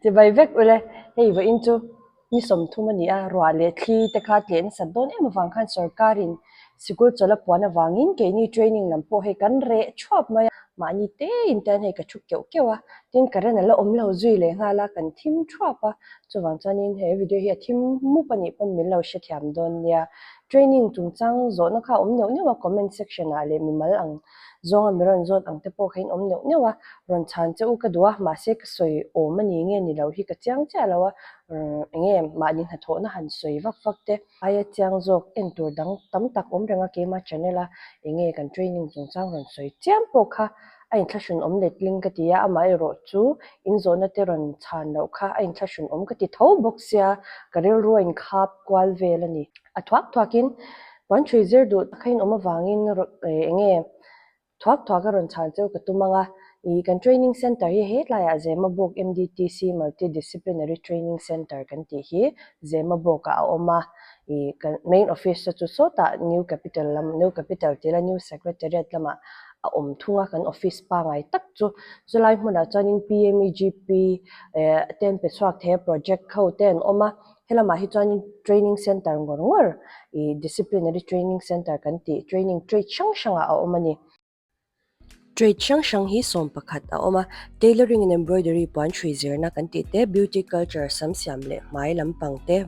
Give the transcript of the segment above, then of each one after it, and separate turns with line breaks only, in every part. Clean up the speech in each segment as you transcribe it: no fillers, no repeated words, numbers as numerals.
Chibai vek ule, hei vawiin chu ni 30 a ni a, ruah leh thli te kha tleh nasat dawn em avang khan sorkarin sikul chawlh a puan avangin keini training lam pawh hei kan reh thuap mai a, mahni te in te hian hei ka thu keuh keuh a, tin current a la awm lo zui leh nghal a, kan thim thuap a, chuvang chuanin he video hi a thim mup a nih pawn min lo hrethiam dawn nia. Training chungchang zawhna kha a awm neuh neuh a, comment section ah leh mimal ang Zawnga mi rawn zawt ang te pawh kha in awm neuh neuh a, rawn chhan che u ka duh a, mahse ka sawi awm a ni nge ni lo hi ka chiang chiah lo a, eng nge mahni hnathawhna han sawi vak vak te aia chiang zawk en tur dang tam tak awm reng a keima channel a eng nge kan training chungchang rawn sawi chiam pawh kha a inthlahrun awm letling ka ti a, amaherawh chu in zawhna te rawn chhan loh kha a inthlahrun awm ka ti tho bawk sia, ka rilru a inkhap kual vel a ni. A thuak thuakin Puan ṭhui zir duh tak kha in awm avangin eng nge thuak thuak a rawn chhan cheu ka tum ang a, ih kan training centre hi hetlaiah Zemabawk MDTC Multi Disciplinary Training Centre kan tih hi Zemabawkah a awm a, ih kan main office te chu sawtah New Capital lam New Capital tih la New Secretariat lamah a awm thung a kan office pangai tak chu. Chulai hmunah chuanin PMEGP eh te an pe chhuak thei a project ho te an awm a. Helamah hi chuanin training centre ngawr ngawr ih disciplinary training centre kan tih training trade hrang hrangah a awm a ni. Trade hrang hrang hi 11 a awm a, tailoring and embroidery puan hrui zirna kan tih te, beauty culture sam siam leh hmai lampang te,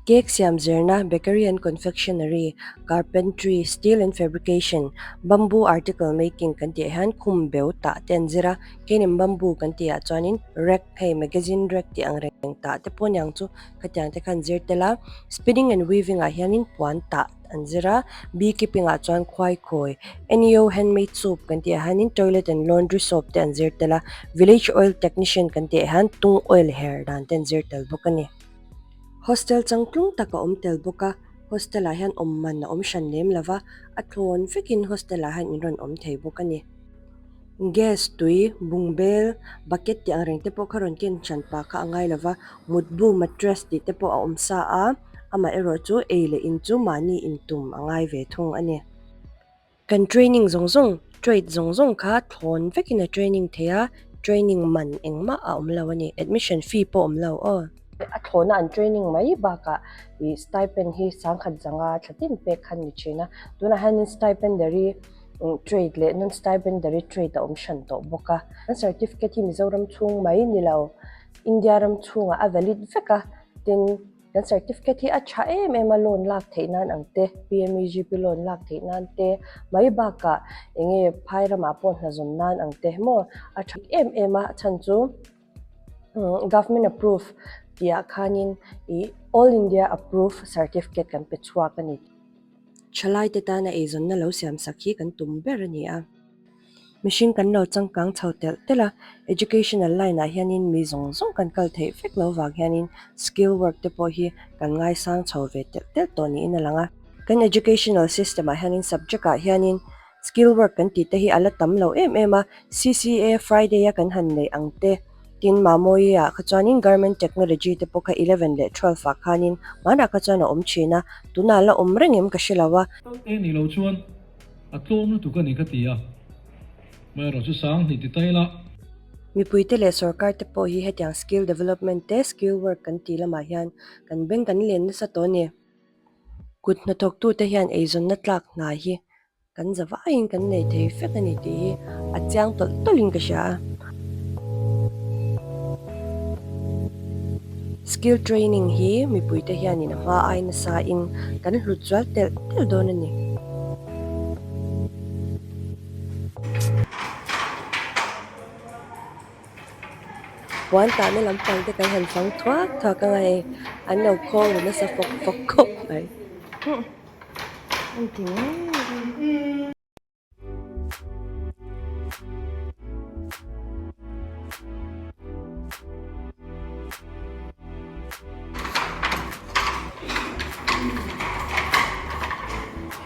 cake siam zirna, bakery and confectionery, carpentry, steel and fabrication, bamboo article making kan tih ah hian khum beu tah te an zir a, keinin bamboo kan tih ah chuanin rack hei magazine rack tih ang reng tah te pawh aniang chu khatiang te khan zir tel a spinning and weaving ah hianin puan tah an zir a bee keeping ah chuan khuai khawi N E O handmade soap kan tih ah hianin toilet and laundry soap te an zir tel a village oil technician kan tih ah hian tung oil her dan te an zir tel bawk a ni hostel changtlung tak a awm tel bawk a hostel ah hian awm man a awm hran lem lova a thlawn vekin hostel ah hian in rawn awm thei bawk a ni. Gas tui bungbel bucket tih ang reng te pawh kha rawn ken hran pah kha a ngai lo va mutbu mattress tih te pawh a awm sa a amaherawh chu ei leh in chu mahni in tum a ngai ve thung a ni. Kan training zawng zawng trade zawng zawng kha thlawn vekin a training thei a training man engmah a awm lo a ni admission fee pawh a awm lo aw. A thlawna an training mai bakah ih stipend hi sangkhat zanga thla tin pek kha a ni thin a tunah hianin stipendary Trade leh non-stipendary trade a awm hran tawh bawk a. An certificate hi Mizoram chhung mai ni lo, India ram chhungah a valid vek a. Tin, kan certificate hi a tha em em a, loan lak theih nan ang te, PMEGP loan lak theih nan te mai bakah eng nge phai ramah pawh hna zawn nan ang te maw a tha em em a, a chhan chu government approve tihah khanin ih all India approve certificate kan pe chhuak a ni. Thalaite tana eizawnna lo siamsak hi kan tum ber a ni a. Mihring kan lo changkang chho telh telh a, educational line ah hianin mi zawng zawng kan kal theih vek lo vang hianin skill work te pawh hi kan ngaisang chho ve telh telh tawh niin a lang a. Kan educational system ah hianin subject ah hianin Skill work kan tih te hi a la tam lo em em a, CCA Friday a kan han neih ang te, tin Mamawii ah kha chuanin Garment Technology te pawh kha 11 leh 12 ah khanin hmanah kha chuan a awm thin a, tunah a la awm reng em ka hre lo a.
Tal te nih loh chuan a tlawm lutuk a ni ka ti a, amaherawh chu sang hnih ti ta ila.
Mipuite leh sorkar te pawh hi hetiang skill development te skill work kan tih lamah hian kan beng kan len nasa tawh a ni. Kut hnathawktute hian eizawnna tlak hna hi Kan za vaiin kan nei thei vek a ni tih hi a chiang tawlh tawlhin ka hria a. Skill training hi mipuite hianin a hma ai nasain kan hlut zual telh telh dawn a ni. Puan tahna lampang te kan han fang thuak thuak anga hei an lo khawng ru nasa fawk fawk khawp mai.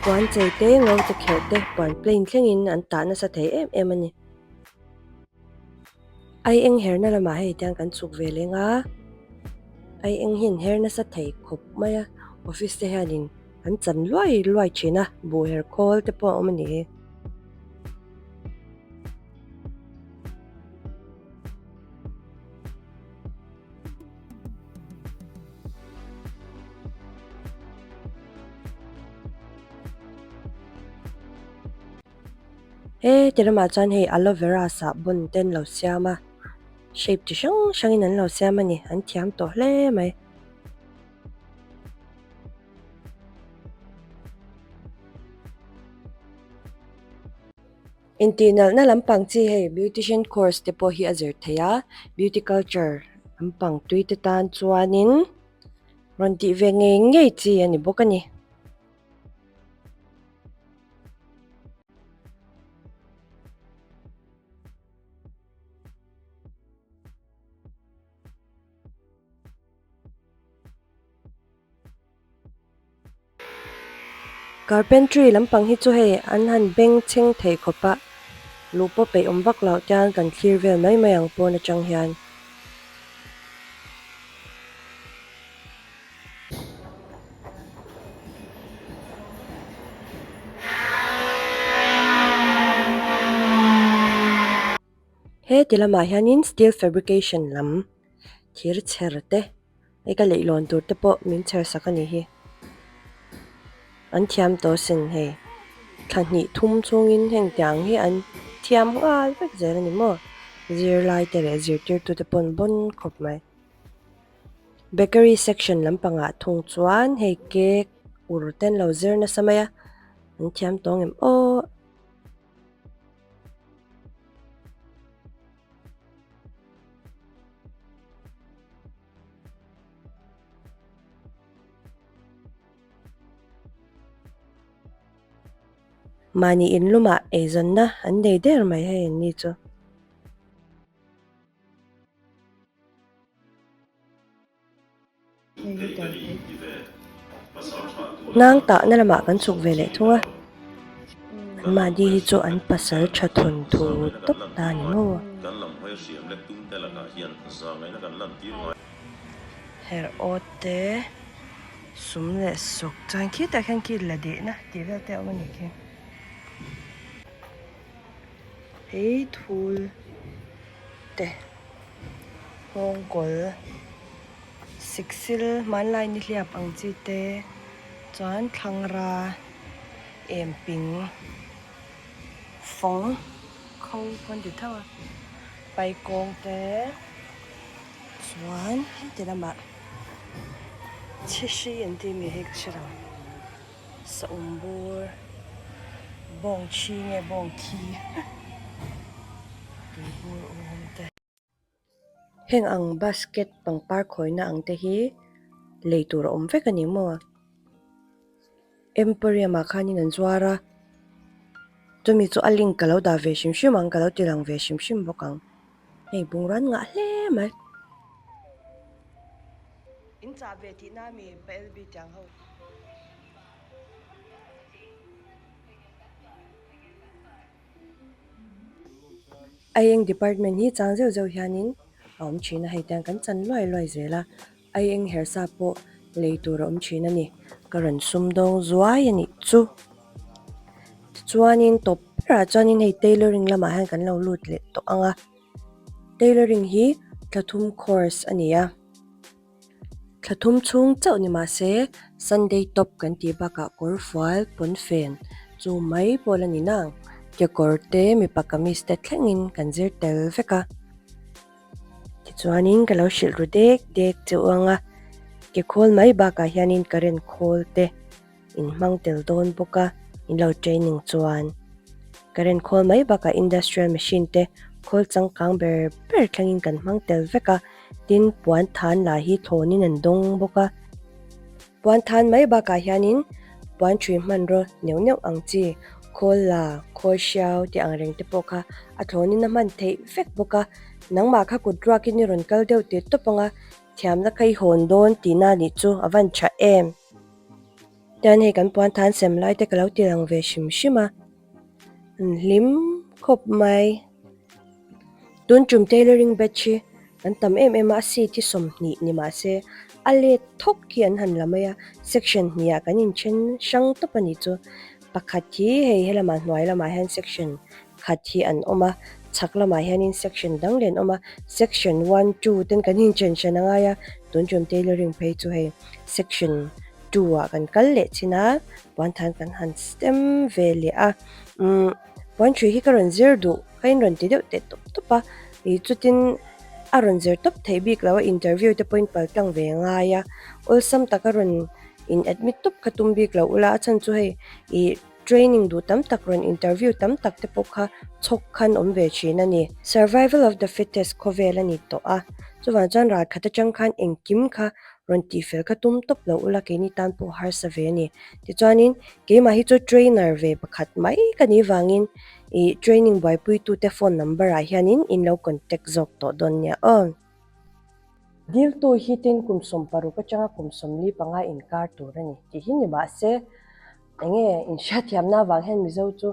Puan chei te ngo te kherh te puan plain thlengin an tah nasa thei em em a ni. Ai eng herna lamah hei tiang kan chhuk ve leng a, ai eng hi an her nasa thei khawp mai a, office te hianin an chan luai luai thin a, buh her khawl te pawh a awm a ni. He ti lamah chuan hei aloe vera sahbawn te an lo siam a, shape chi hrang hrangin an lo siam a ni, an thiam tawh hle mai. Intihnalhna lampang chi hei beautician course te pawh hi a zir theih a, beauty culture lampang tui te tan chuanin rawn tih ve ngei ngei chi a ni bawk a ni. Carpentry lampang hi chu hei an han beng chheng thei khawp a, luh pawh peih awm vak loh tian kan thlir vel mai mai ang pawn atang hian. He ti lamah hianin steel fabrication lam thir chher te hei ka leihlawn tur te pawh min chher sak a ni hi an thiam tawh asin hei thla hnih thum chhungin heng tiang hi an thiam nghal vek zel a ni maw zirlai te leh zirtirtu te pawh an bawn khawp mai. Bakery section lampangah thung chuan hei cake ur te an lo zir nasa mai a an thiam tawh ang em aw. Mahni inlumah eizawnna an nei der mai hei an ni chu. Hnang tahna lamah kan chhuk ve leh thung a, an mahni hi chu an pasal tha thawn thu tawp ta a ni maw? Her awt te, sum leh suk chuan khitah khian khi la dehna tih vel te a awm a nih khi. Hei thul te nghawngkawl siksil hmanlai nihliap ang chi te chuan thlangra em ping fawng kho pawn ti tho a paikawng te chuan heti lamah chhihri an tih mi hei ka hre lo. Saum bur bawng thi nge bawng thi tui bur awm te. Heng ang basket pangpar khawina ang te hi lei tur a awm vek a ni maw? Emporium ah khanin an zuar a, chumi chu a link ka lo dah ve hrim hrim ang ka lo ti lang ve hrim hrim bawk ang. Hei bungrua an ngah hle mai. In chah ve tihna ami pa LB tiang ho. Aieng department hi chang zeuh zeuh hianin a awm thin a hei tiang kan chan luai luai zel a aieng hersa pawh lei tur a awm thin a ni ka rawn sum dawng zuai a nih chu tichuanin tawp berah chuanin hei tailoring lamah hian kan lo lut leh tawh ang a tailoring hi thla thum course a ni a. Thla thum chhung chauh ni mah se Sunday top kan tih bakah kawr fual pawnfen chu mai pawh la ni nang. Kekawr te mipa kamis te thlengin kan zir tel vek a. Tichuanin ka lo hrilh ru dek dek che u ang a, ke khawl mai bakah hianin current khawl te in hmang tel dawn bawk a, in lo training chuan current khawl mai bakah industrial machine te khawl changkang ber ber thlengin kan hmang tel vek a, tin puan than lah hi thlawnin an dawng bawk a. Puan than mai bakah hianin puan thui hmanraw neuh neuh ang chi khawl la, khawl hriau tih ang reng te pawh kha a thlawnin a hman theih vek bawk a, nangmah kha kut ruakin i rawn kal deuh teh tawp ang a, thiamna kha i hawn dawn tihna nih chu a van tha em. Tian hei kan puan than sem lai te ka lo ti lang ve hrim hrim a, an hlim khawp mai. Tun tum tailoring batch hi an tam em em a, a seat hi 20 ni mah se a let thawk hi an han la mai a, section hnihah kan inthen hrang tawp a nih chu. Pakhat hi hei helamah hnuai lamah hian section khat hi an awm a, chhak lamah hianin section dang leh an awm a, section one two ten kan inchen hran a ngai a, tun tum tailoring phei chu hei section two ah kan kal leh chin a, puan than kan han stem ve leh a umm. Puanṭhui hi ka rawn zir duh ka in rawn ti deuh teh tawp tawp a, ih chutin a rawn zir tawp theih bik lo a, interview te pawhin pal tlang ve ngai a, awlsam taka rawn in admit tawp kha tum bik lo ula, a chhan chu hei ih training duh tam tak rawn interview tam tak te pawh kha chhawk khan awm ve thin a ni. Survival of the fittest khawvel a ni tawh a, chuvang chuan ralkhat atang khan engkim kha rawn tihfel kha tum tawp lo ula keini tan pawh harsa ve a ni. Tichuanin keimah hi chu trainer ve pakhat mai ka nih vangin ih training buaipuitute phone number ah hianin in lo contact zawk tawh dawn nia aw. Diltu hi tin kum 60 atanga kum 45 inkar tur a ni tih hi ni mahse enge inhriatthiamna avang hian Mizo chu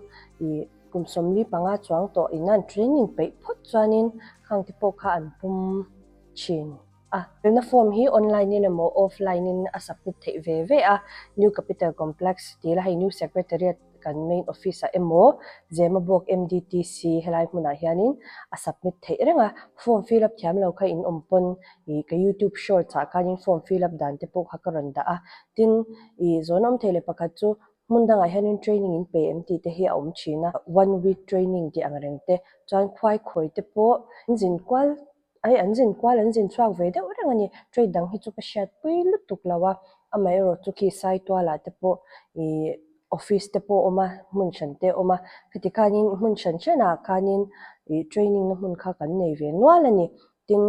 ih kum 45 chuang tawh ina an training peih phawt chuanin khang te pawh kha an pum thin. A Zirna form hi online in emaw offline in a submit theih ve ve a, New Capital Complex tih la hei New Secretariat kan main office ah emaw Zemabawk MDTC helai hmunah hianin a submit theih reng a, form fill up thiam lo kha in awm pawn ih ka youtube shorts ah khanin form fill up dan te pawh kha ka rawn dah a, tin ih zawn awm thei leh pakhat chu hmun dangah hianin training in pe em tih te hi a awm thin a, one week training tih ang reng te chuan khuai khawi te pawh an zin kual Ai an zin kual an zin chhuak ve deuh reng a ni. Trade dang hi chu ka hriatpui lutuk lo a, amaherawh chu khi Saitualah te pawh ih office te pawh a awm a, hmun hran te a awm a, khati khanin hmun hran hranah khanin ih training na hmun kha kan nei ve nual a ni. Tin,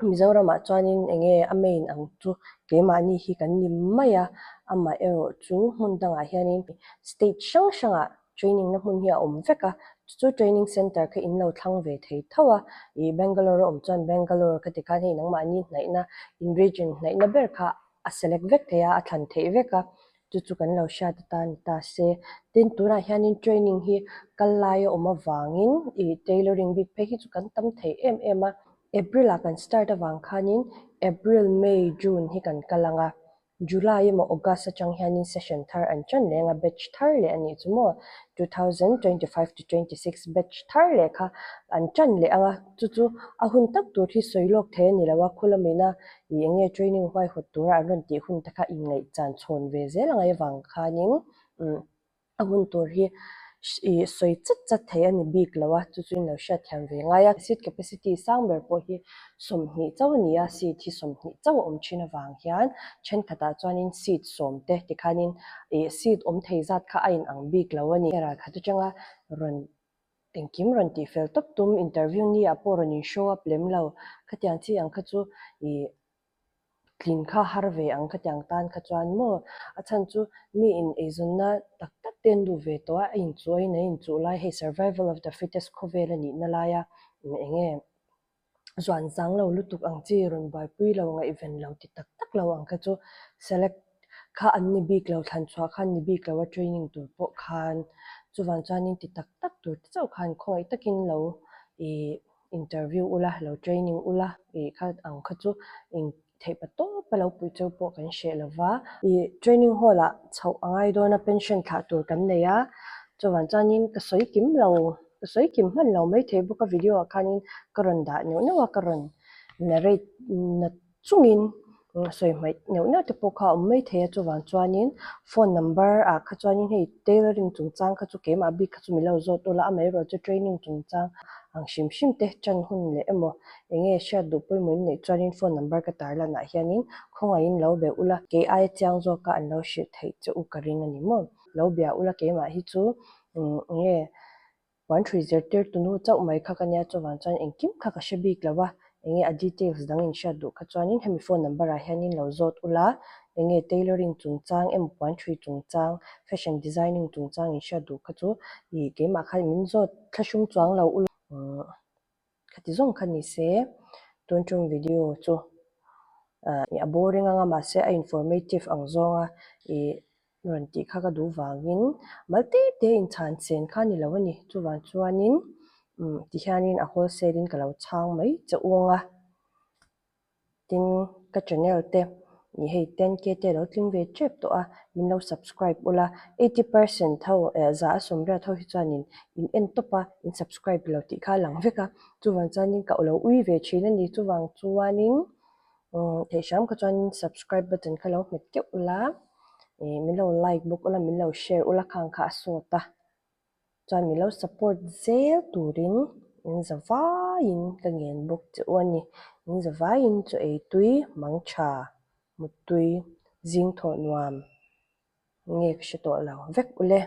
Mizoramah chuanin eng nge a main ang chu keimahni hi kan ni mai a, amaherawh chu hmun dangah hianin state hrang hrangah Training na hmun hi a awm vek a, chu chu training center kha in lo thlang ve thei tho a, ih Bangalore a awm chuan Bangalore kha tikhan hei nangmahni hnaihna in region hnaihna ber kha a select vek thei a, a thlan theih vek a, chu chu kan lo hriat atan ni ta se. Tin, tunah hianin training hi kal lai a awm avangin ih tailoring bik phei hi chu kan tam thei em em a, April ah kan start avang khanin April, May, June hi kan kal ang a, July emaw August atang hianin session thar an ṭan leh anga batch thar leh a nih chu maw? 2025 to 26 batch thar leh kha an ṭan leh anga chu chu a hun tak tur hi sawi lawk thei a ni lo a, khu lamina ih eng nge training huaihawt tura an rawn tih hun te kha inngaihchan chhawn ve zel angai avang khanin umm. A hun tur hi ih sawi chat chat thei a ni bik lo a, chu chu in lo hriatthiam ve ngai a. Seat capacity sang ber pawh hi 20 chauh a ni a, seat hi 20 chauh a awm thin avang hian thenkhatah chuanin seat sawm te tikhanin ih seat awm thei zat kha a inang bik lo a ni. Ralkhat atanga rawn engkim rawn tih fel tawp tum interview ni ah pawh rawn in show up lem lo, khatiang chi ang kha chu ih Tlin kha har ve ang khatiang tan kha chuan maw? A chhan chu mi in eizawnna tak tak te an duh ve tawh a, a inchuh aiin an inchuh lai hei survival of the fittest khawvel a nihna laia eng nge zuan zang lo lutuk ang chi rawn buaipui lo ngaihven lo ti tak tak lo ang kha chu select kha an ni bik lo thlan chhuah kha an ni bik lo a training tur pawh khan chuvang chuanin ti tak tak tur te chauh khan khawngaih takin lo ih Interview ula, lo training ula tih kha ang kha chu eng theih pa tawp a lo pui cheu pawh kan hreh lo va. Ih training hall ah chhoh a ngai dawn a, pension thlah tur kan nei a, chuvang chuanin ka sawi kim lo, ka sawi kim hman lo maithei bawk a video ah khanin ka rawn dah neuh neuh a, ka rawn narrate na chungin sawi hmaih neuh neuh te pawh kha a awm mai thei a chuvang chuanin phone number ah kha chuanin hei tailoring chungchang kha chu keimah bik kha chu min lo zawt ula amaherawh chu training chungchang ang hrim hrim te chan hun leh emaw eng nge hriat duh pawimawh in neih chuanin phone number ka tarlan ah hianin khawngaihin lo be ula kei aia chiang zawka an lo hrilh theih che u ka ring a ni maw lo bia ula keimah hi chu eng nge Puan hrui zirtir tunu chauh mai kha ka nia chuvang chuan engkim kha ka hre bik lo a, enge a details dang in hriat duh kha chuanin hemi phone number ah hianin lo zawt ula, enge tailoring chungchang emaw puan hrui chungchang, fashion designing chungchang in hriat duh kha chu ih keimah khan min zawt thlahrung chuang lo ula. Khati zawng kha ni se tun tum video chu a boring anga mahse a informative ang zawnga ih rawn tih kha ka duh vangin mal te te in chhan chen kha ni lo a ni. Chuvang chuanin umm tihianin a wholesale in ka lo chhang mai che u ang a. Tin, ka channel te ih hei 10k te lo tling ve tep tawh a, min lo subscribe ula, 80% ho eh za a sawmriat ho hi chuanin in en tawp a, in subscribe lo tih kha a lang vek a, chuvang chuanin ka lo ui ve thin a ni, chuvang chuanin umm theih hram kha chuanin subscribe button kha lo hmet keuh ula, ih min lo like bawk ula, min lo share ula khang kha a sawt a. Chuan min lo support zel turin in za vaiin ka ngen bawk che u a ni. In za vaiin chaw ei tui, mang tha, mut tui, zing thawh nuam nge ka hre tawh lo vek ule.